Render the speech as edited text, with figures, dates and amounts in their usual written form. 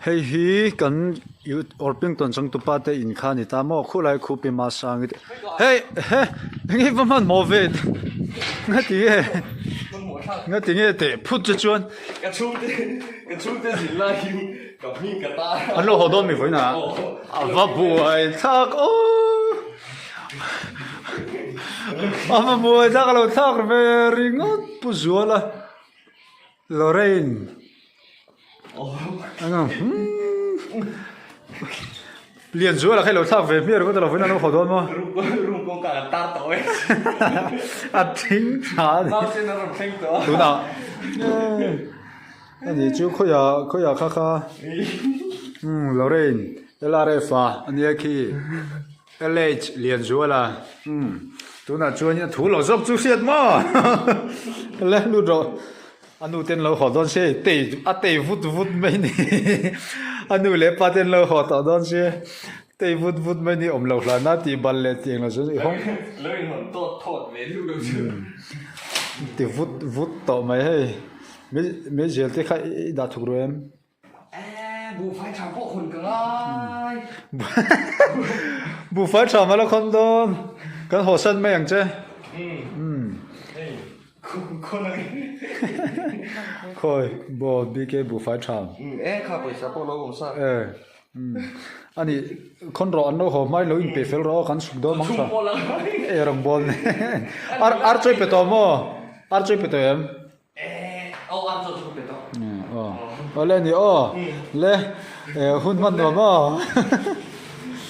Hei hi kan Orpington changtupa te in kha a ni ta maw khulai khupi Masangi te hei he enge va hmanhmawh ve ngati nge ngati nge teh phut che chuan ka chhungte ka chhungte zin lai hi ka hming ka ta an lo haw dawn mi vawiin ah a va buai thlak aw a va buai thlak a lo thlak ve ringawt Pu Zuala. Lorraine Lianzuala kha i lo thlak ve hmiah ringawt a lo vawiin a lo haw dawn maw? Room kawngka kan tar tawh e. A thing tha a ni. Nausen a rawn thleng tawh a. Tunah ani chu khawiah khawiah kha kha Lorraine LRF a ania khi. LH Lianzuala umm tunah chuan a thu lo zawk chu hriat maw le lut rawh a nu ten lo haw dawn se tei a tei vut vut mai ni a nu leh pa ten lo haw tawh dawn se tei vut vut mai ni awm lo hlan a tih bal leh tih englo chu i hawng lo in hawn tawt thawt ve deuh lo chu ti vut vut tawh mai hei meizial te kha i dah thuk ru em. Buhfai tha pawh hawn ka ngai. Buhfai tha mah la khawn dawn. Kan haw san mai ang che. Hei khawn ang. Khawi baw BK buhfai tha. E kha pawisa pawh lo awm sa. E ani khawn rawh an lo haw hmai lo inpeih fel rawh aw kan suk dawn mang tha. E rawngbawl nen. Ar ar chawi pe tawh maw? Ar chawi pe tawh em? Aw le ni aw le hun hman nuam aw.